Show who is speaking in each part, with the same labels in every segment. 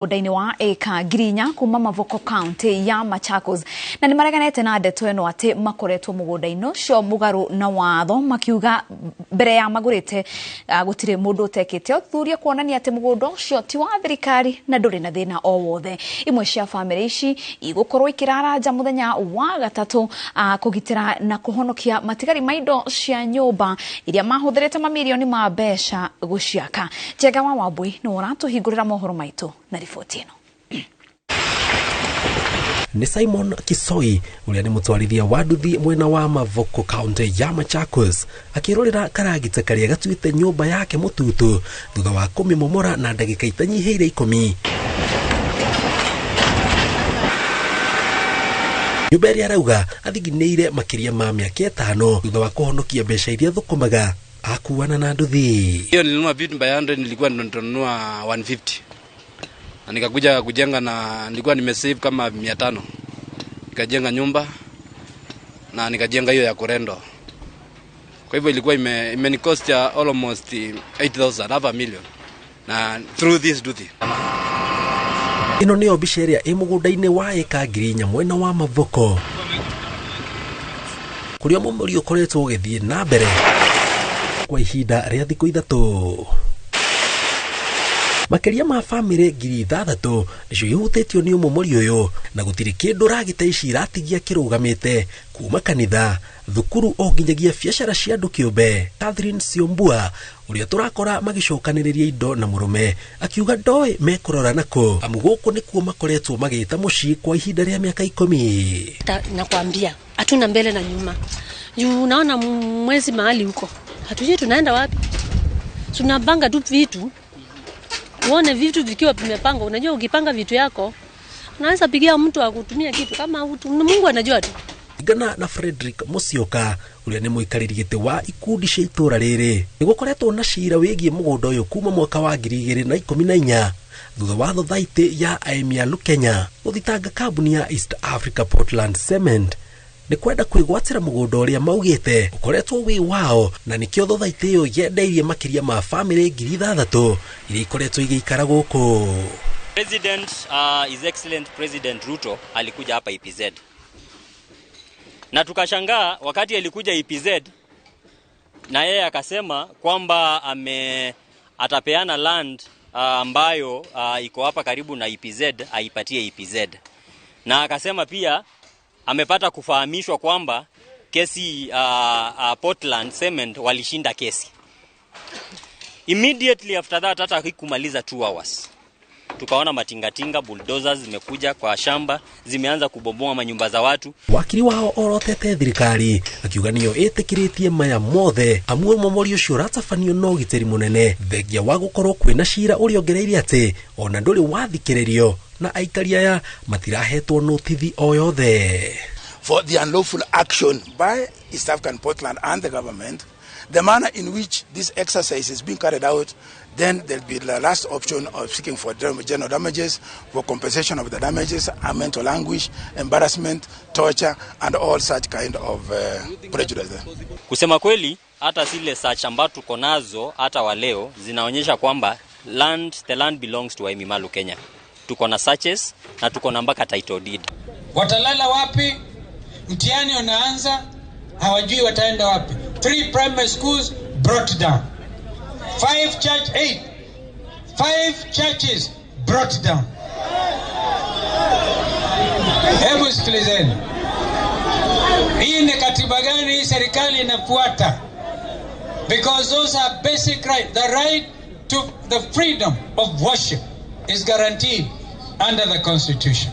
Speaker 1: Mũgũnda-inĩ wa ĩka 4,000 kuma Mavoko, county ya Machakos, na nĩ mareganete na ndeto ĩno atĩ makoretwo mũgũnda-inĩ ũcio mũgarũ na watho, makiuga mbere ya magũrĩte gũtirĩ mũndũ ũtekĩte ũthuthuria kuonania atĩ mũgũnda ũcio ti wa thirikari na ndũrĩ na thĩna o wothe. Imwe cia bamĩrĩ ici igũkorwo ikĩrara nja mũthenya wa gatatũ kũgitĩra na kũhonokia matigari ma indo cia nyũmba iria mahũthĩrĩte mamirioni ma mbeca gũciaka. Njenga wa Wambui nĩwe ũratũhingũrĩra mohoro maitũ na riboti ĩno.
Speaker 2: Nĩ Simon Kisoi, ũrĩa nĩ mũtwarithia wa nduthi mwena wa Mavoko, kaunti ya Machakos, akĩrorera karagita karĩa gatuĩte nyũmba yake mũtutu thutha wa kũmĩmomora na ndagĩka itanyihĩire 10. Nyũmba ĩrĩa arauga athiginĩire makĩria ma mĩaka 5 thutha wa kũhonokia mbeca iria thũkũmaga akuana na nduthi.
Speaker 3: Hiyo nilinunua vitu by 100, nilikuwa nitanunua 150 na nikakuja kujenga, na nilikuwa nimesave kama 500, nikajenga nyumba na nikajenga hiyo ya kurendo. Kwa hivyo ilikuwa imenicost ya almost 8000, half a million, na through this duty.
Speaker 2: Ĩno nĩyo mbica ĩrĩa ĩ mũgũnda-inĩ wa ĩka 4,000 mwena wa Mavoko, kũrĩa mũmũri ũkoretwo ũgĩthiĩ na mbere kwa ihinda rĩa thikũ 3. Makĩria ma bamĩrĩ 6,000 nĩcio ihutĩtio nĩ ũmomori ũyũ, na gũtirĩ kĩndũ ragita ici iratigia kĩrũgamĩte, kuma kanitha, thukuru o nginyagia biacara cia andũ kĩũmbe. Catherine Siombua, ũrĩa tũrakora magĩcokanĩrĩria indo na mũrũme, akiuga ndoĩ mekũrora nako, amu gũkũ nĩkuo makoretwo magĩta mũciĩ kwa ihinda rĩa mĩaka 10.
Speaker 4: Nakwambia hatuna mbele na nyuma, juu unaona mwezi mahali huko hatujui tunaenda wapi, tunapanga tu vitu, uone vitu vikiwa vimepangwa. Unajua ukipanga vitu yako unaweza pigia mtu akutumia kitu kama utu, Mungu anajua tu.
Speaker 2: Kulingana na Frederick Musyoka, ũrĩa nĩ mũikarĩri gĩtĩ wa ikundi cia itũũra rĩrĩ, nĩ gũkoretwo na cira wĩgiĩ mũgũnda ũyũ kuma mwaka wa 2014, thutha wa thothaitĩ ya Aemialu Kenya gũthitanga kambuni ya East Africa Portland Cement nĩ kwenda kwĩgwatĩra mũgũnda ũrĩa maugĩte ũkoretwo wĩ wao, na nĩkĩo thothaitĩ ĩyo yendeirie makĩria ma bamĩrĩ 6,000 iria ikoretwo igĩikara gũkũ.
Speaker 5: President, His Excellent President Ruto alikuja hapa EPZ, na tukashangaa wakati alikuja EPZ na yeye akasema kwamba atapeana land ambayo iko hapa karibu na EPZ aipatie EPZ, na akasema pia amepata kufahamishwa kwamba kesi Portland Cement walishinda kesi. Immediately after that, hata hakikumaliza 2 hours, tukaona matingatinga, bulldozers zimekuja kwa shamba, zimeanza kubomoa manyumba za watu.
Speaker 2: Wakiri wao orotete thirikari akiuga niyo ĩtĩkĩrĩtie maya mothe, amu ũmomori ũcio ũratabanio na ũgitĩri mũnene, thengia wa gũkorwo kwĩna cira ũrĩa ongereire atĩ ona ndũrĩ wathikĩrĩrio na aikari aya matirahetwo notithi o yothe.
Speaker 6: For the unlawful action by East African Portland and the government, the manner in which this exercise is being carried out, then there'll be the last option of seeking for general damages, for compensation of the damages, mental anguish, embarrassment, torture, and all such kind of prejudice.
Speaker 5: Kusema kweli, hata zile search ambazo tuko nazo hata wa leo zinaonyesha kwamba the land belongs to Aimimalu Kenya. Tuko na searches na tuko na mpaka title deed.
Speaker 7: Watalala wapi? Mtihani unaanza, hawajui wataenda wapi. 3 primary schools brought down. 5 church, 8. 5 churches brought down. Hebu sikilizeni. Hii ni katiba gani hii serikali inafuata? Because those are basic rights. The right to the freedom of worship is guaranteed under the Constitution.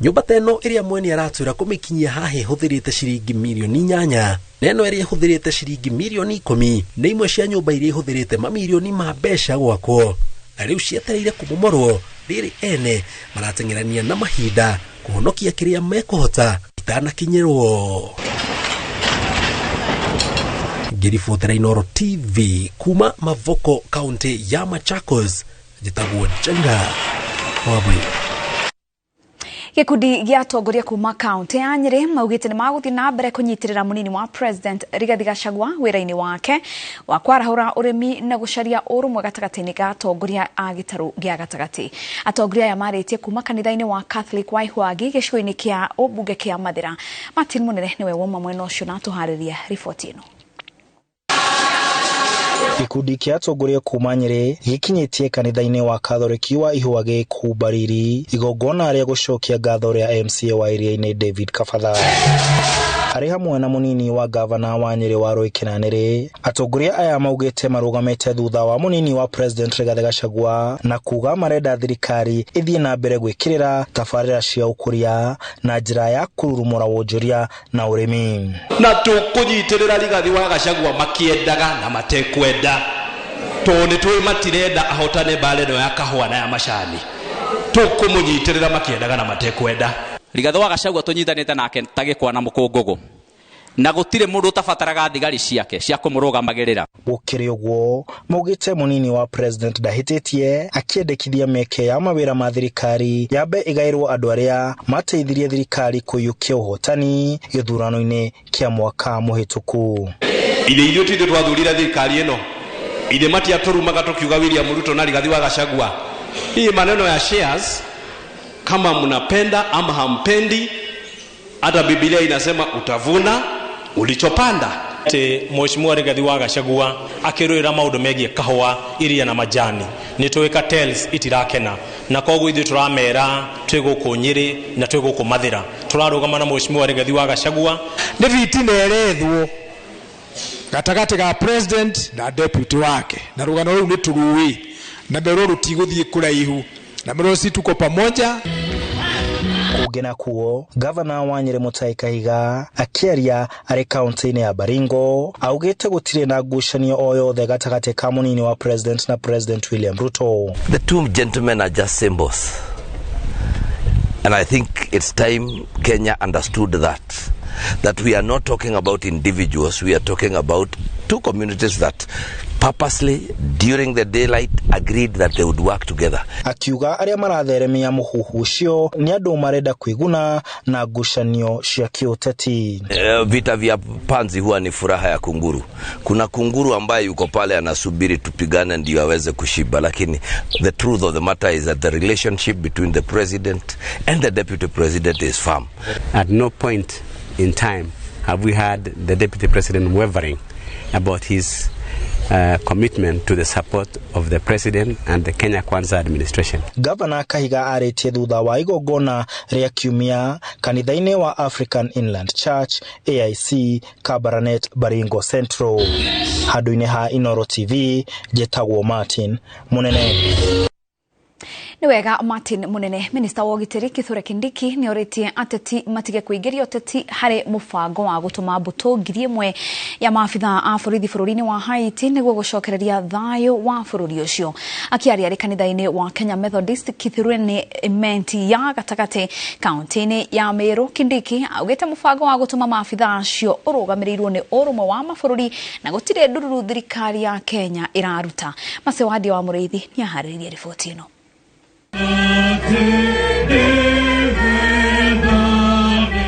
Speaker 2: Nyũmba ta ĩno ĩrĩa mwene aratwĩra kũmĩkinyia haha ĩhũthĩrĩte ciringi mirioni 8, na ĩno ĩrĩa ĩhũthĩrĩte ciringi mirioni 10 nĩ imwe cia nyũmba iria ihũthĩrĩte mamirioni ma mbeca gwakwo, na rĩu cietereire kũmomorwo. Rĩrĩ ene marateng'erania na mahinda kũhonokia kĩrĩa mekũhota itanakinyĩrwo. Ngĩribotera Inooro TV kuma Mavoko, kaunti ya Machakos, njĩtagwo Njenga Wambui.
Speaker 1: Gikundi gĩa atongoria kuma kaunti ya Nyeri maugĩte nĩ magũthiĩ na mbere kũnyitĩrĩra mũnini wa President Rigathi Gachagua wĩra-inĩ wake wa kwarahũra ũrĩmi na gũcaria ũrũmwe gatagatĩ-inĩ ga atongoria a gĩtarũ gĩa gatagatĩ. Atongoria aya marĩtie kuma kanitha-inĩ wa Catholic wa Ihwagi gĩcigo-inĩ kĩa ũmbunge kĩa Mathĩra. Martin Munene nĩwe wauma mwena ũcio na atũharĩria riboti ĩno.
Speaker 8: Gĩkundi kĩa atongoria kuma Nyeri gĩkinyĩtie kanitha-inĩ wa Katholiki wa Ihwagi kũu Bariri igongona rĩa gũcokia ngatho rĩa MCA wa Iriainĩ David Kabatha. Arĩ hamwe na mũnini wa gavana wa Nyeri Warũi Kĩnanĩrĩ, atongoria aya maugĩte marũgamĩte thutha wa mũnini wa President Rigathi Gachagua na kuga marenda thirikari ĩthiĩ na mbere gwĩkĩrĩra tabarĩra cia ũkũria na njĩra ya kũrurumũra wonjoria na ũrĩmi.
Speaker 9: Na tũkũnyitĩrĩra Rigathi wa Gachagua makĩendaga na matekwenda, tondũ nĩ tũĩ matirenda ahotane mbara ĩno ya kahũa na ya macani. Tũkũmũnyitĩrĩra makĩendaga na matekwenda.
Speaker 10: Rigathi wa Gachagua tũnyitanĩte nake ta gĩkwa na mũkũngũgũ, na gũtirĩ mũndũ ũtabataraga thigari ciake cia kũmũrũgamagĩrĩra.
Speaker 8: Gũkĩrĩ ũguo, maugĩte mũnini wa President ndahĩtĩtie akĩendekithia mĩeke ya mawĩra ma thirikari yambe ĩgaĩrwo andũ arĩa mateithirie thirikari kũiyũkia ũhotani gĩthurano-inĩ kĩa mwaka mũhĩtũku.
Speaker 9: Ithe ithuĩ ti ithuĩ twathurire thirikari ĩno, ithe matiatũrumaga tũkiuga William Ruto na Rigathi wa Gachagua. Hii maneno ya shares, kama mnapenda ama hampendi, hata Biblia inasema utavuna ulichopanda.
Speaker 11: Ati Mheshimiwa Rigathi wa Gachagua akĩrũĩra maũndũ megiĩ kahũa, iria na majani, nĩ tũĩ cartels itirakena, na koguo ithuĩ tũramera twĩ gũkũ Nyeri na twĩ gũkũ Mathĩra, tũrarũgama na Mheshimiwa Rigathi wa Gachagua.
Speaker 12: Nĩ fitina ĩrethwo gatagatĩ ga president na deputy wake, na rũgano rũu nĩ tũrũĩ na mbere rũtigũthiĩ kũraihu, na mbere si tuko pamoja.
Speaker 8: Kũngĩ nakuo, gavana wa Nyeri Mutahi Kahiga akĩaria arĩ kaunti-inĩ ya Baringo augĩte gũtirĩ na ngucanio o yothe gatagatĩ ka mũnini wa President na President William Ruto.
Speaker 13: The two gentlemen are just symbols, and I think it's time Kenya understood that we are not talking about individuals, we are talking about two communities that purposely during the daylight agreed that they would work together.
Speaker 8: Akiuga arĩa maratheremia mũhuhu ũcio nĩ andũ marenda kwĩguna na ngucanio cia kĩũteti.
Speaker 13: Vita vya panzi huwa ni furaha ya kunguru. Kuna kunguru ambaye yuko pale anasubiri tupigane ndio aweze kushiba, lakini the truth of the matter is that the relationship between the president and the deputy president is firm.
Speaker 14: At no point in time have we had the deputy president wavering about his commitment to the support of the president and the Kenya Kwanza administration.
Speaker 8: Gavana Kahiga arĩtie thutha wa igongona rĩa kiumia kanitha-inĩ wa African Inland Church AIC Kabarnet Baringo Central. Handũ-inĩ ha Inoro TV, njĩtagwo Martin Munene.
Speaker 1: Nĩ wega Martin Munene. Minista wa ũgitĩri Kithure Kindiki nĩ orĩtie ateti matige kũingĩria ũteti harĩ mũbango wa gũtũma mbũtũ 1,000 ya maabitha a borithi bũrũri-inĩ wa Haiti nĩguo gũcokereria thayũ wa bũrũri ũcio. Akĩaria arĩ kanitha-inĩ wa Kenya Methodist Kithure Imenti ya gatagatĩ kaunti-inĩ ya Meru, Kindiki augĩte mũbango wa gũtũma maabitha acio ũrũgamĩrĩirwo nĩ ũrũmwe wa mabũrũri na gũtirĩ ndururu thirikari ya Kenya ĩraruta. Macewandia wa Mũrĩithi nĩaharĩrĩirie riboti ĩno.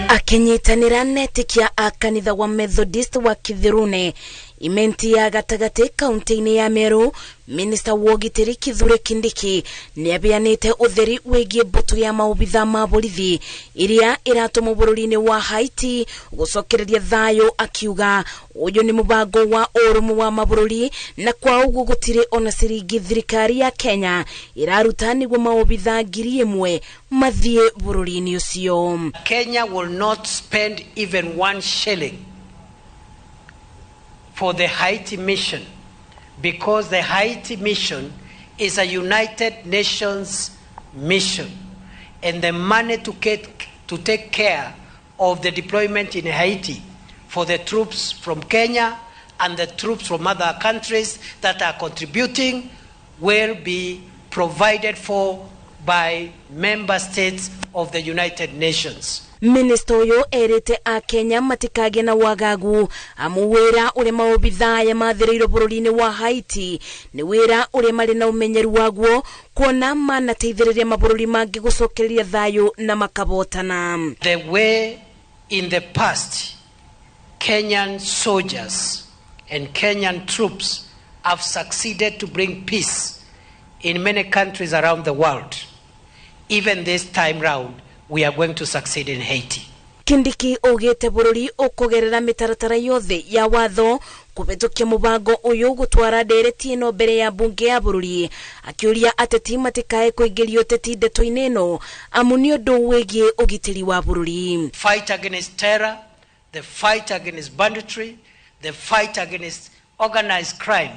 Speaker 15: Akinyitanĩra netĩkia a kanitha wa Methodist wa Kithirune Imenti ya gatagatĩ kaunti-inĩ ya Meru, Minista wa ũgitĩri Kithure Kindiki nĩabeanĩte ũtheri wĩgiĩ mbũtũ ya maobitha ma borithi iria ĩratũmwo bũrũri-inĩ wa Haiti gũcokereria thayũ, akiuga ũyũ nĩ mũbango wa ũrũmwe wa mabũrũri na kwa ũguo gũtirĩ ona ciringi thirikari ya Kenya ĩraruta nĩguo maobitha 1,000 mathiĩ bũrũri-inĩ ũcio.
Speaker 16: Kenya will not spend even 1 shilling for the Haiti mission, because the Haiti mission is a United Nations mission, and the money to take care of the deployment in Haiti for the troops from Kenya and the troops from other countries that are contributing will be provided for by member states of the United Nations.
Speaker 15: Minister uyu erite akenya matikage na wagagu amu wira uria maobithaa mathiriirwo bururi-ini wa Haiti ni wira uria mari na umenyeru waguo kuona manateithiriria mabururi mangi gucokereria thayu na makabotana.
Speaker 16: The way in the past Kenyan soldiers and Kenyan troops have succeeded to bring peace in many countries around the world, even this time round we are going to succeed in Haiti.
Speaker 15: Kindiki augite bururi ukugerera mitaratara yothe ya watho kubetukia mubango uyu gutwara ndereti ino mbere ya bunge ya bururi, akiuria ateti matikae kuingirio teti ndeto-ini ino amu ni undu wigie ugitiri wa bururi.
Speaker 16: Fight against terror, the fight against banditry, the fight against organized crime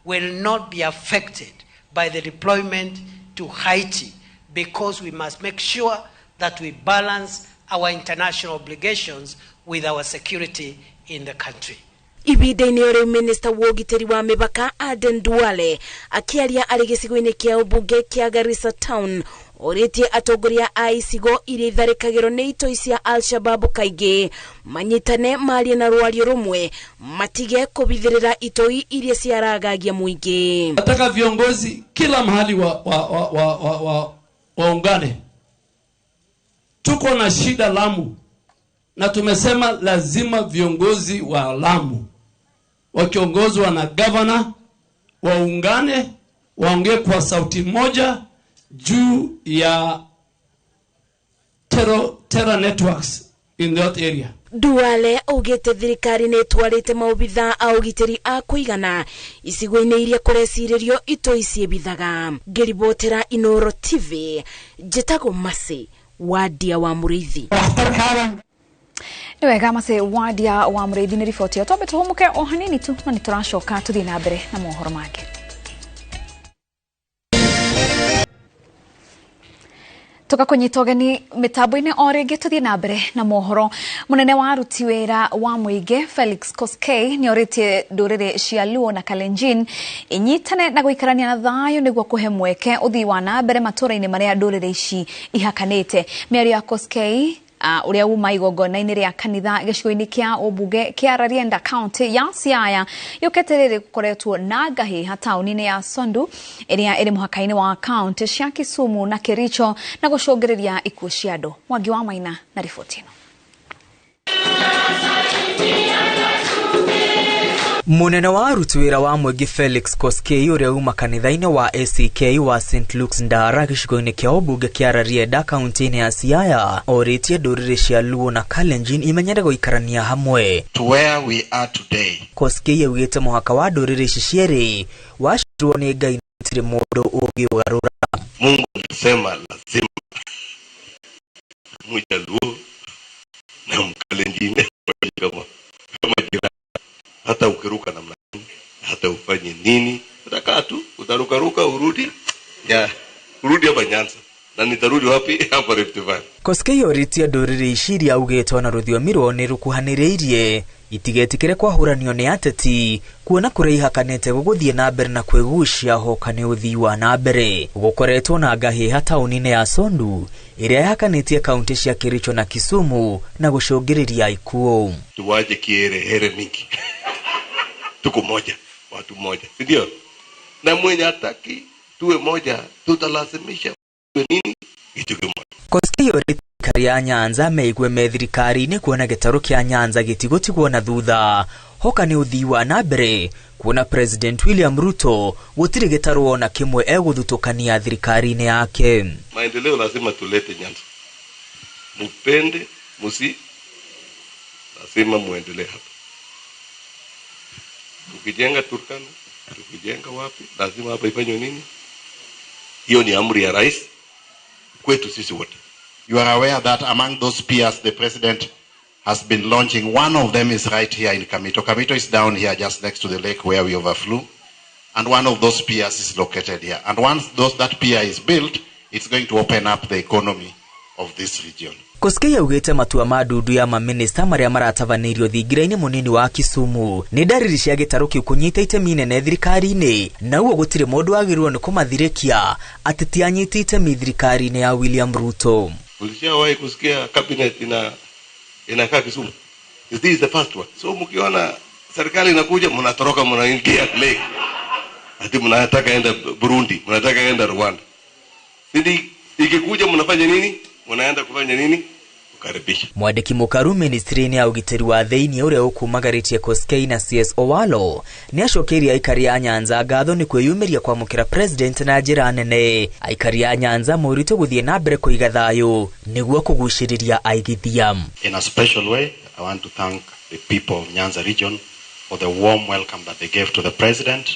Speaker 16: will not be affected by the deployment to Haiti, because we must make sure that we balance our international obligations with our security in the country.
Speaker 15: Ibinda-inĩ rĩu Minister wa ũgitĩri wa mĩbaka Aden Duale akĩaria arĩ gĩcigo-inĩ kĩa ũmbunge kĩa Garissa Town orĩtie atongoria a icigo iria itharĩkagĩrwo nĩ itoi cia Al-Shabaab kaingĩ manyitane marie na rwario rũmwe matige kũbithĩrĩra itoi iria ciaragagia mũingĩ.
Speaker 17: Nataka viongozi kila mahali waungane. Tuko na shida Lamu na tumesema lazima viongozi wa Lamu wakiongozwa na governor waungane, waongee kwa sauti moja juu ya terror networks in that area.
Speaker 15: Duale augite thirikari nĩ ĩtwarĩte maobithaa a ũgitĩri a kũigana icigo-inĩ iria kũrecirĩrio itoi ciĩbithaga. Ngĩribotera Inoro TV, njĩtagwo Mercy Wadia wa Mũrĩithi.
Speaker 1: Nĩ wega Mercy Wadia wa Mũrĩithi nĩ riboti ĩyo. Twambe tũhũmũke o hanini tu na nĩ tũracoka tũthiĩ na mbere na mohoro mangĩ. Tugakunyita ũgeni mitambo-inĩ o rĩngĩ tũthiĩ na mbere na mohoro. Mũnene wa aruti wĩra wa mũingĩ Felix Koskei nĩ orĩtie ndũrĩrĩ cia Luo na Kalenjin inyitane na gũikarania na thayũ nĩguo kũhe mweke ũthii wa na mbere matũra-inĩ marĩa ndũrĩrĩ ici ihakanĩte. Mĩario ya Koskei ũrĩa uma igongona-inĩ rĩa kanitha gĩcigo-inĩ kĩa ũmbunge kĩa Rarienda county ya Siaya yũkĩte rĩrĩ gũkoretwo na ngahĩha taũni-inĩ ya Sondu ĩrĩa ĩrĩ mũhaka-inĩ wa county cia Kisumu na Kericho na gũcũngĩrĩria ikuũ cia andũ. Mwangi wa Maina na riboti ĩno.
Speaker 18: Munene wa aruti wĩra wa mũingĩ Felix Koskei ũrĩa uma kanitha-inĩ wa ACK wa St Luke's Ndara gĩcigo-inĩ kĩa ũmbunge kĩa Rarienda kaunti-inĩ ya Siaya orĩtie ndũrĩrĩ cia Luo na Kalenjin imenyere gũikarania hamwe.
Speaker 19: To where we are today.
Speaker 18: Koskei augĩte mũhaka wa ndũrĩrĩ ici cierĩ wacirirwo nĩ Ngai gũtirĩ mũndũ ũngĩũgarũra.
Speaker 19: Mungu alisema lazima Mjaluo na Mkalenjin kama jirani. Hata ukiruka namna gani, hata ufanye nini, utakaa tu, utarukaruka urudi, ya urudi hapa Nyanza. Na nitarudi wapi? Hapa Rift Valley.
Speaker 18: Koskei orĩtie ndũrĩrĩ ici iria augĩte ona rũthiomi rwao nĩ rũkuhanĩrĩirie itigetikĩre kwahuranio nĩ ateti kuona kũrĩa ihakanĩte gũgũthiĩ na mbere na kwĩgucia hoka nĩ ũthii wa na mbere. Gũkoretwo na ngahĩha taũni-inĩ ya Sondu ĩrĩa yahakanĩtie kaunti cia Kericho na Kisumu na gũcũngĩrĩria ikuũ.
Speaker 19: Tuwaje kiherehere mingi. Tuko moja, watu moja, si ndio? Na mwenye hataki tuwe moja, tutalazimisha tuwe nini? Kitu kimoja.
Speaker 18: Koskei orĩtie thirikari ya Nyanza meigue me thirikari-inĩ kuona gĩtarũ kĩa Nyanza gĩtigũtigwo na thutha hoka nĩ ũthii wa na mbere kuona President William Ruto gũtirĩ gĩtarũ ona kĩmwe egũthutũkania thirikari-inĩ yake.
Speaker 19: Maendeleo lazima tulete Nyanza. Mupende, musi, lazima muendelee hapa. Tukijenga Turkana, tukijenga wapi, lazima hapa ifanywe nini? Hiyo ni amri ya rais kwetu sisi wote.
Speaker 20: You are aware that among those peers the president has been launching, one of them is right here in Kamito. Kamito is down here just next to the lake where we overflew. And one of those piers is located here. And once that pier is built, it's going to open up the economy of this region.
Speaker 18: Koskei augĩte matua ma ndundu ya mamĩnĩsta marĩa maratabanĩirio thingira-inĩ mũnini wa Kisumu nĩ ndariri cia gĩtarũ kĩu kũnyita itemi inene thirikari-inĩ, na ũguo gũtirĩ mũndũ wagĩrĩirwo nĩ kũmathirĩkia atĩ ti anyiti itemi thirikari-inĩ ya William Ruto.
Speaker 19: Ulishawahi kusikia cabinet inakaa Kisumu? This is the first one. So mkiona serikali inakuja mnatoroka, mnaingia lake. Ati mnataka enda Burundi, mnataka enda Rwanda. Sindi ikikuja mnafanya nini? Mnaenda kufanya nini? Kukaribisha.
Speaker 18: Mwandĩki mũkaru ministry-inĩ ya ũgitĩri wa thĩinĩ ũrĩa ũkumagarĩtie Koskei na CS Owalo nĩ acokeirie aikari a Nyanza ngatho nĩ kwĩyumĩria kwamũkĩra president na njĩra nene. Aikari a Nyanza morĩtwo gũthiĩ na mbere kũiga thayũ nĩguo kũgucĩrĩria aigithia.
Speaker 20: In a special way, I want to thank the people of Nyanza region for the warm welcome that they gave to the president,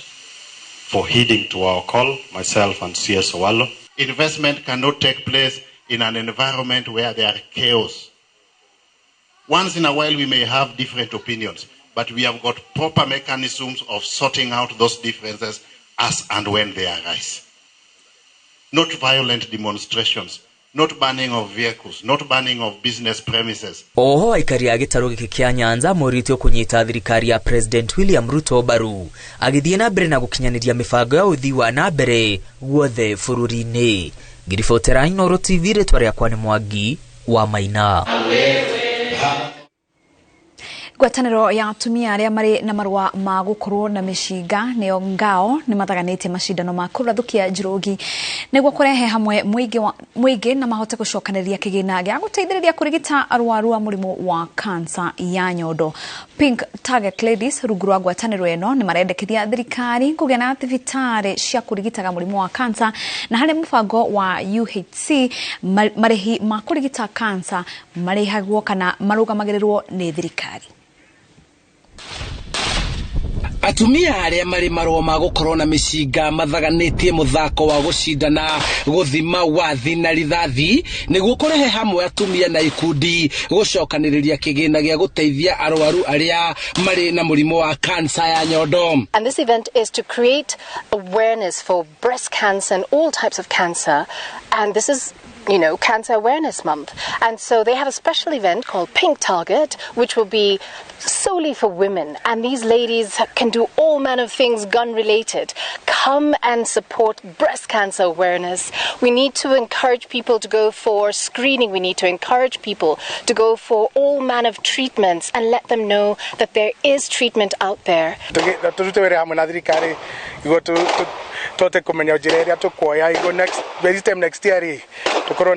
Speaker 20: for heeding to our call, myself and CS Owalo. Investment cannot take place in an environment where there are chaos. Once in a while we may have different opinions, but we have got proper mechanisms of sorting out those differences as and when they arise. Not violent demonstrations, not banning of vehicles, not banning of business premises.
Speaker 18: Oho aikari a gĩtarũ gĩkĩ kĩa Nyanza morĩtio kũnyita thirikari ya President William Ruto mbaru agĩthiĩ na mbere na gũkinyanĩria mĩbango ya ũthii wa na mbere guothe bũrũri-inĩ. Ngiribotera Inooro TV, rĩtwa rĩakwa nĩ Mwangi wa Maina.
Speaker 1: Ngwatanĩro ya atumia arĩa marĩ na marũa ma gũkorwo na mĩcinga nĩyo ngao nĩ mathaganĩtie macindano ma kũrathũkia njũrũgi nĩguo kũrehe hamwe mũingĩ na mahote gũcokanĩrĩria kĩgĩna gĩa gũteithĩrĩria kũrigita arwaru a mũrimũ wa kansa ya nyondo. Pink Target Ladies rungu rwa ngwatanĩro ĩno nĩ marendekithia thirikari kũgĩa na thibitarĩ cia kũrigitaga mũrimũ wa kansa, na harĩ mũbango wa UHC marĩhi ma kũrigita kansa marĩhagwo kana marũgamagĩrĩrwo nĩ thirikari.
Speaker 21: Atumia arĩa marĩ marũa ma gũkorwo na mĩcinga mathaganĩtie mũthako wa gũcindana gũthima wathi na rithathi nĩguo kũrehe hamwe atumia na ikundi gũcokanĩrĩria kĩgĩna gĩa gũteithia arwaru arĩa marĩ na mũrimũ wa kansa ya nyondo.
Speaker 22: And this event is to create awareness for breast cancer and all types of cancer, and this is, you know, Cancer Awareness Month. And so they have a special event called Pink Target, which will be solely for women. And these ladies can do all manner of things gun related. Come and support breast cancer awareness. We need to encourage people to go for screening. We need to encourage people to go for all manner of treatments and let them know that there is treatment out there.
Speaker 23: Next year tukorwo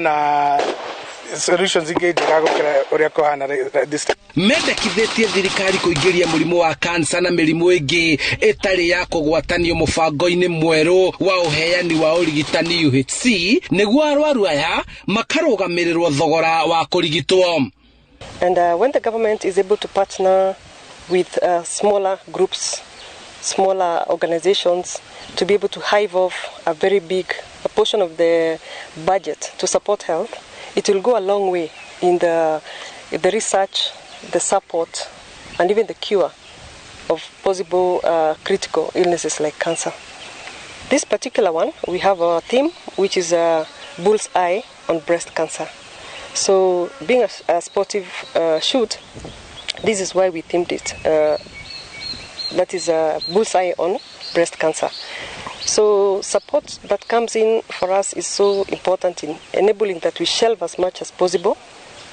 Speaker 23: solutions ingĩ njega gũkĩra ũrĩa kũhana this time.
Speaker 21: Mendekithĩtie thirikari kũingĩria mũrimũ wa kansa na mĩrimũ ĩngĩ ĩtarĩ ya kũgwatanio mũbango-inĩ mwerũ wa ũheani wa ũrigitani UHC nĩguo arwaru aya makarũgamĩrĩrwo thogora wa kũrigitwo.
Speaker 24: And when the government is able to partner with smaller groups, smaller organizations, to be able to hive off a very big a portion of the budget to support health, it will go a long way in the research, the support, and even the cure of possible critical illnesses like cancer. This particular one, we have a theme which is a bull's eye on breast cancer. So being a sportive shoot, this is why we themed it. That is a bullseye on breast cancer. So support that comes in for us is so important in enabling that we shelve as much as possible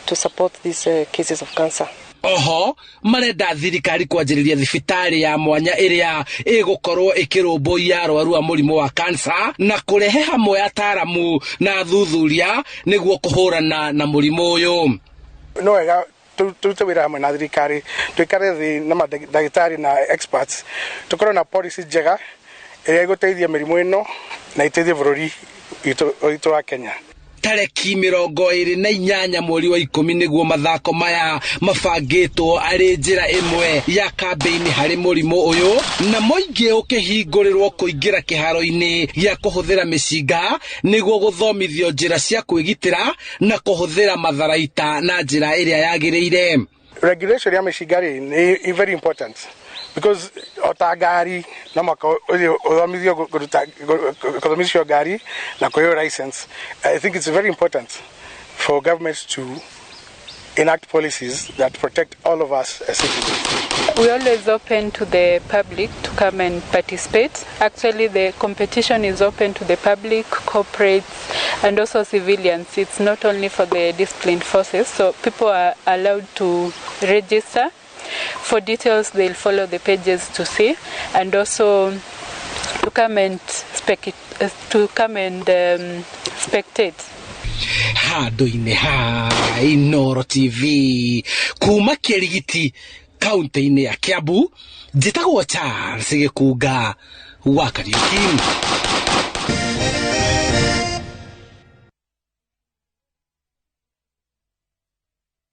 Speaker 24: to support these cases of cancer.
Speaker 21: Oho marenda thirikari kwanjĩrĩria thibitarĩ ya mwanya ĩrĩa ĩgũkorwo ĩkĩrũmbũiya arwaru a mũrimũ wa kansa na kũrehe hamwe ataaramu na athuthuria nĩguo kũhũrana na mũrimũ ũyũ.
Speaker 23: No wega turute wĩra hamwe na thirikari, tũikare thĩ na mandagĩtarĩ na experts, tũkorwo na policy njega ĩrĩa ĩgũteithia mĩrimũ ĩno na ĩteithie bũrũri witũ wa Kenya.
Speaker 21: Tareki 28 mweri wa 10 nĩguo mathako maya mabangĩtwo arĩ njĩra ĩmwe ya kambĩini harĩ mũrimũ ũyũ, na mũingĩ ũkĩhingũrĩrwo kũingĩra kĩharo-inĩ gĩa kũhũthĩra mĩcinga nĩguo gũthomithio njĩra cia kwĩgitĩra na kũhũthĩra matharaita na njĩra ĩrĩa yagĩrĩire.
Speaker 23: Regulation ya mĩcinga rĩ nĩ very important because ota ngari no mwaka ũthomithio kũthomithio ngari na kũheo license. I think it's very important for government to enact policies that protect all of us as citizens.
Speaker 3: We're always open to the public to come and participate. Actually, the competition is open to the public, corporates, and also civilians. It's not only for the disciplined forces, so people are allowed to register. For details, they'll follow the pages to see, and also to come and spectate.
Speaker 21: Handũ-inĩ ha Inooro TV kuma Kĩrigiti kaunti-inĩ ya Kiambu, njĩtagwo Charles Gĩkunga wa Kariuki.